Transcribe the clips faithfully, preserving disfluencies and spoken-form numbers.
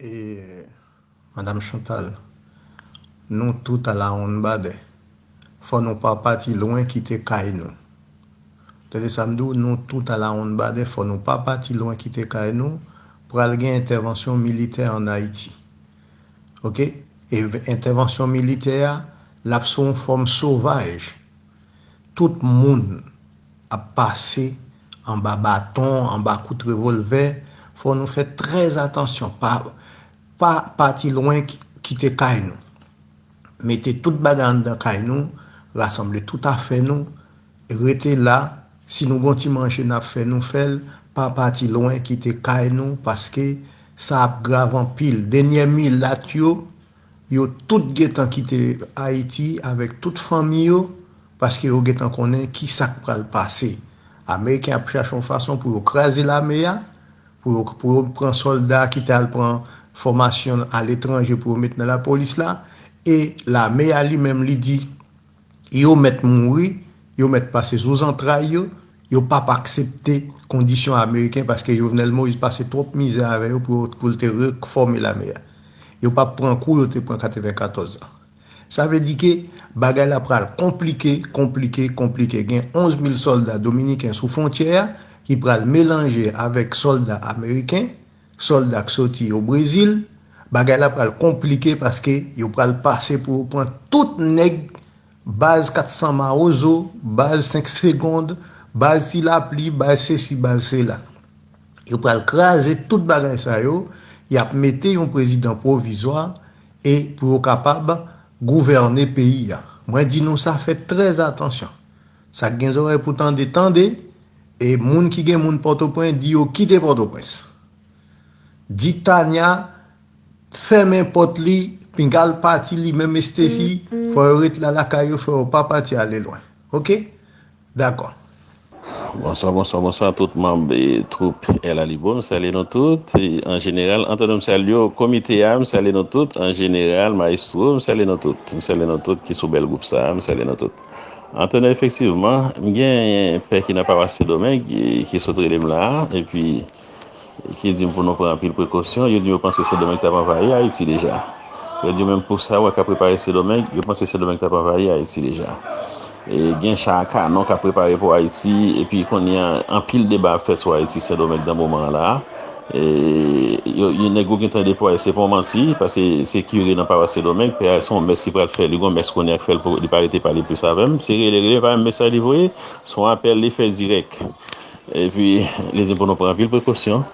E, Madam Chantal, nou tout a la onn badè. Fò nou pa pati lwen kite kay nou. Tande sa m di w, nou tout a la onn badè, fò nou pa pati lwen kite kay nou. Pral gen entèvansyon militè ann Ayiti. Oke? E entèvansyon militè a, l ap sou yon fòm sovaj. Tout moun ap pase anba baton, anba kout revòlvè. Fò nou fè trè atansyon. Pa, pa pati lwen ki- kite kay nou. Mete tout bagay anndan kay nou, rasanble tout afè nou, rete la. Si nou gon ti manje n ap fè, nou fè l. Pa pati lwen kite kay nou, paske sa ap grav anpil. Dènyè milat yo, yo tout gentan kite Ayiti avèk tout fanmi yo, paske yo gentan konnen ki sa k pral pase. Ameriken ap chache yon fason pou yo kraze lame a, pou yo, pou yo pran sòlda ki t al pran fòmasyon aletranje pou yo met nan lapolis la, e lame a li menm li di, yo mèt mouri, yo mèt pase sou zantray yo, yo p ap aksepte kondisyon ameriken, paske Jovenel Moïse pase twòp mizè avè yo pou, pou l te refòme lame a. Yo p ap pran kou yo te pran katrevenkatòz la. Sa vle di ke bagay la pral konplike, konplike, konplike. Gen onz mil sòlda dominiken sou fwontyè a ki pral melanje avèk sòlda ameriken, sòlda k soti o Brezil. Bagay la pral konplike paske yo pral pase pou yo pran tout nèg baz kat san Mawozo, baz senk Segond, baz Ti Lapli, baz sesi, baz sela. Yo pral kraze tout bagay sa yo, y ap mete yon prezidan pwovizwa e pou yo kapab gouvène peyi a. Mwen di nou sa, fè trè atansyon. Sa k gen zòrèy pou tande, tande, e moun ki gen moun Pòtoprens, di yo kite Pòtoprens. Di Tanya fèmen pòt li, pinga l pati li menm Estesi, fò yo ret la lakay yo, fò yo pa pati ale lwen. Oke? Dakò. Bonswa, bonswa, bonswa tout manm e twoup Ella Libre, m salye nou tout. E, an jeneral, antann m salye w, komite a, m salye nou tout. An jeneral, mayestwo, m salye nou tout. M salye nou tout ki sou bèl gwoup sa a, m salye nou tout. Antann, efektivman, m gen pè ki nan pawas Sendomeng, e, ki sot rele m la a, epi ki di m pou nou pran anpil prekosyon. Yo di m yo panse Sendomeng t ap anvayi Ayiti deja. Yo di m menm pou sa w wè k ap prepare Sendomeng, yo panse Sendomeng t ap anvayi Ayiti deja. E gen cha a kanon k ap prepare pou Ayiti, epi kounye a, anpil deba ap fèt sou Ayiti, Sendomeng nan moman an la a. E, yo, yo nèg yo gentan deplwaye, se pa yon manti, paske se kire nan pawas Sendomeng, pè a se yon mès li pral fè, li gon mès kounye a k fè l, pou- li pa rete pale plis avè m. Se rele, rele, pa menm mesaj li voye, se yon apèl li fè dirèk. Epi, li di pou nou pran anpil prekosyon.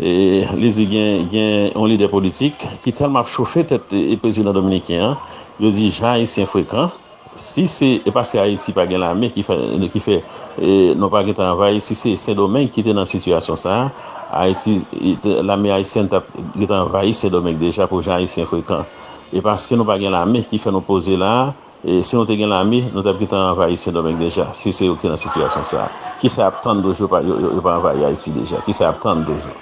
E, li di gen, gen yon lidè politik ki tèlman ap chofe tèt e, e prezidan dominiken an, yo di jan ayisyen frekan. Si se, e paske Ayiti pa gen lame ki fè, ki fè e, nou pa gentan anvayi, si se Sendomeng ki te nan sitiyasyon sa a, Ayiti, e, te- lame ayisyèn t ap gentan anvayi Sendomeng deja pou jan ayisyen frekan. E paske nou pa gen lame ki fè nou poze la a, e, si nou te gen lame, nou t ap gentan anvayi Sendomeng deja, si se yo ki te nan sitiyasyon sa a. Kisa y ap tann toujou pa, yo, yo, yo pa anvayi Ayiti deja? Kisa y ap tann toujou?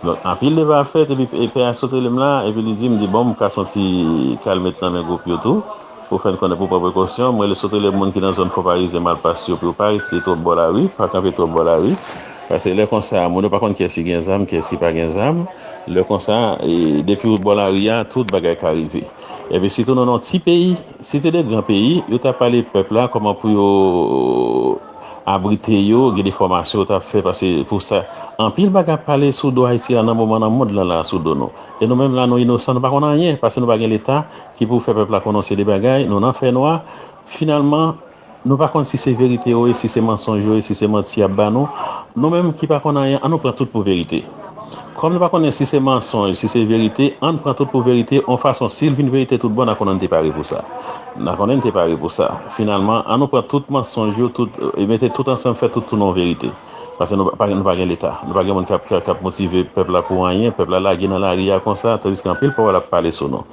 Donk, anpil deba ap fèt, epi e, pè a sot rele m la, epi li di m, di, bon, m ka sot yon ti kal met nan men gwoup yo tou, pou fè n konnen pou pran prekosyon. M rele sot rele moun ki nan zòn Fon Parizyen, Malpas yo, pou yo pa rete twòp bò lari, pa kanpe twòp bò lari. Paske lè konsa, moun yo pa konn kiyès ki gen zam, kiyès ki pa gen zam. Lè konsa, e, depi w bò lari a, tout bagay ka rive. Epi sitou nou nan yon ti peyi, si te de gran peyi, yo t ap pale pèp la kòman pou yo abrite yo, gen de fòmasyon yo t ap fè, paske pou sa, anpil bagay ap pale sou do Ayiti a nan moman nan mond lan la sou do nou. E nou menm la nou inosan, nou pa konn anyen, paske nou pa gen leta ki pou fè pèp la konnen se de bagay, nou nan fènwa. Finalman, nou pa konn si se verite yo ye, si se mansonj yo ye, si se manti y ap ba nou. Nou menm ki pa konn anyen, an nou pran tout pou verite. Kòm nou pa konnen si se mansonj, si se verite, ann pran tout pou verite, yon fason, si l vin verite tout bon, n a konnen n te pare pou sa. N a konnen n te pare pou sa. Finalman, an nou pran tout mansonj yo, tout, e mete tout ansanm, fè tout tounen yon verite. Paske nou pa, nou pa gen leta. Nou pa gen moun k ap, k ap, k ap motive pèp la pou anyen. Pèp la lage nan lari a konsa, tandiske anpil pawòl ap pale sou nou.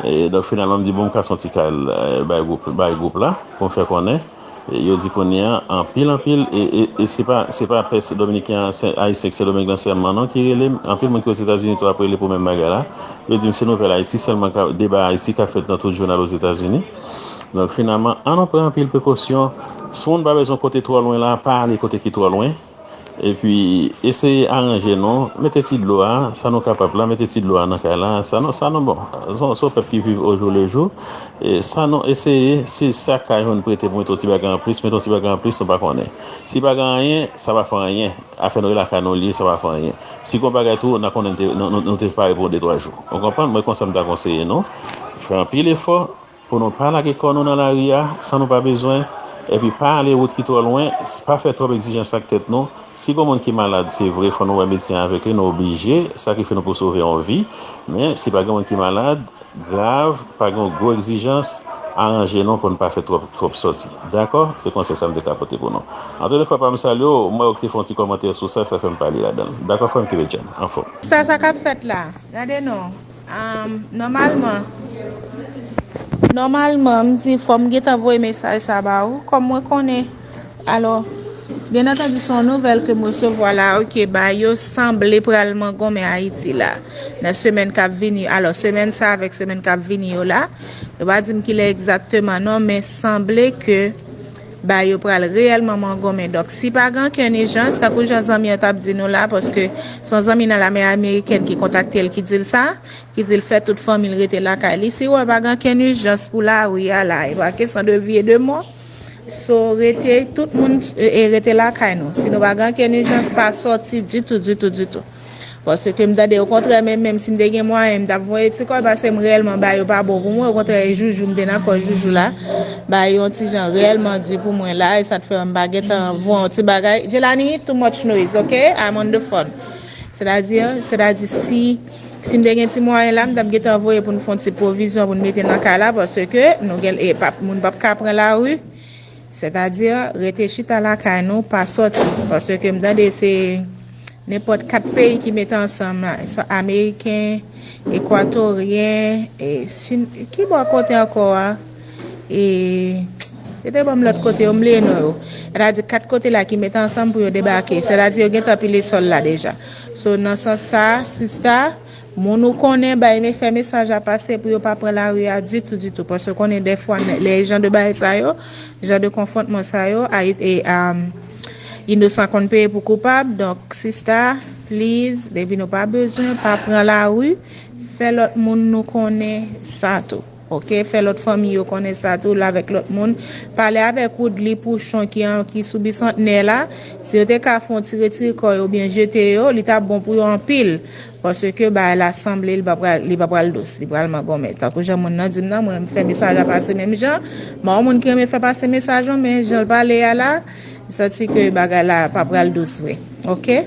E donk, finalman, m di, bon, m ka soti kal, e, bay gwoup, bay gwoup la, pou m fè konnen. E yo di kounye a, anpil, anpil, e, e, e se pa, se pa pè Dominiken an, se Ayisyen k Sendomeng lan sèlman non ki rele m. Anpil moun ki Ozetazini tou ap rele pou menm bagay la. Yo di m se nouvèl Ayiti sèlman, ka, deba Ayiti k ap fèt nan tout jounal Ozetazini. Donk, finalman, an nou pran anpil prekosyon. Si yon moun pa bezwen kote twò lwen la, pa ale kote ki twò lwen. Epi eseye aranje nou, mete ti dlo a, sa nou kapab la, mete ti dlo a nan kay la, sa nou, sa nou bon. Se yon, se yon pèp ki viv au jour le jour. E sa nou eseye, si sa ka jwenn prete pou mete yon ti bagay anplis, mete yon ti bagay anplis, nou pa konnen. Si pa gen anyen, sa pa fè anyen. Afè nou e lakay nou li ye, sa pa fè anyen. Si gen yon bagay tou, n a konnen nou te, nou, nou, nou te pare pou yon de twa jou. Ou konprann? Mwen konsa m ta konseye nou. Fè anpil efò pou nou pa lage kò nou nan lari a san nou pa bezwen, epi pa ale wout ki twò lwen, pa fè twòp egzijans ak tèt nou. Si gen moun ki malad, se vre, fò nou wè medsen avèk li, nou oblije, sakrife nou pou sove yon vi. Men, si pa gen moun ki malad, grav, pa gen yon gwo egzijans, aranje nou pou n pa fè twòp, twòp sòti. Dakò? Se konsèy sa m te ka pote pou nou. Antre de fwa pa m salye w, m wè w te fè yon ti kòmantè sou sa, sa fè m pale ladan l. Dakò, frè m, kenbe djanm, anfòm. Sa, sa k ap fèt la? Gade non. Am, nòmalman, nòmalman, m di fò m gentan voye mesaj sa ba ou, kòm mwen konnen. Alò, byen antandi, se yon nouvèl ke m resevwa la, ke Bayo sanble pral mangonmen Ayiti la, nan semèn k ap vini. Alò, semèn sa avèk semèn k ap vini yo la, yo pa di m kilè egzakteman non, men sanble ke Bayo pral reyèlman mangonmen. Donk, si pa gen okenn ijans, tankou jan zanmi an t ap di nou la, paske se yon zanmi nan lame amerikèn ki kontakte l, ki di l sa, ki di l fè tout fanmi l rete lakay li. Si w wè pa gen okenn ijans pou lari a la, e pa kesyon de vi e de mò. So, rete, tout moun, e, e rete lakay nou. Si nou pa gen okenn ijans, pa sòti ditou, ditou, ditou. Paske m tande, okontrè, men menm si m te gen mwayen, m t ap voye ti kòb, paske m reyèlman, Bayo pa bon pou mwen. Okontrè, e joujou, m te nan kò joujou la. Bayo yon ti jan reyèlman di pou mwen la, e sa t fè m pa gentan voye yon ti bagay. Jelani, too much noise, ok? I'm on the phone. Sètadi, sètadi si, si m te gen ti mwayen la, m t ap gentan voye pou n fè yon ti pwovizyon pou n mete nan kay la, paske nou gen, e, pap, moun p ap ka pran lari. Sètadi, rete chita lakay nou, pa sòti. Paske m tande se nenpòt kat peyi ki mete ansanm la. Swa ameriken, ekwatoryen, e, sin-, ki bò kote ankò a? E, yo te ban m lòt kote, yo m bliye non yo. Sètadi, kat kote la ki mete ansanm pou yo debake. Sètadi, yo gentan pile sòl la deja. So, nan sans sa, sista, moun ou konnen, bay, men fè mesaj la pase pou yo pa pran lari a ditou, ditou. Paske konnen dèfwa, lè jan de bagay sa yo, jan de konfwontman sa yo, a, e, um, inosan konn peye pou koupab. Donk, sista, please, depi nou pa bezwen, pa pran lari, fè lòt moun nou konnen sa tou. Ok, fè lòt fanmi yo konnen sa tou, la avèk lòt moun. Pale avèk Woodly Pouchon ki an, ki sou Bisantnè la. Si yo te ka fè yon ti retire kò yo oubyen jete yo, li t ap bon pou yo anpil. Paske bagay la sanble, li pa pral, li pa pral dous, li pral mangonmen. Tankou jan moun nan di m nan, mwen, m fè mesaj la pase menm jan. Mwen, yon moun ki renmen fè pase mesaj, men jan l pale a la, m santi ke bagay la pa pral dous vre. Ok?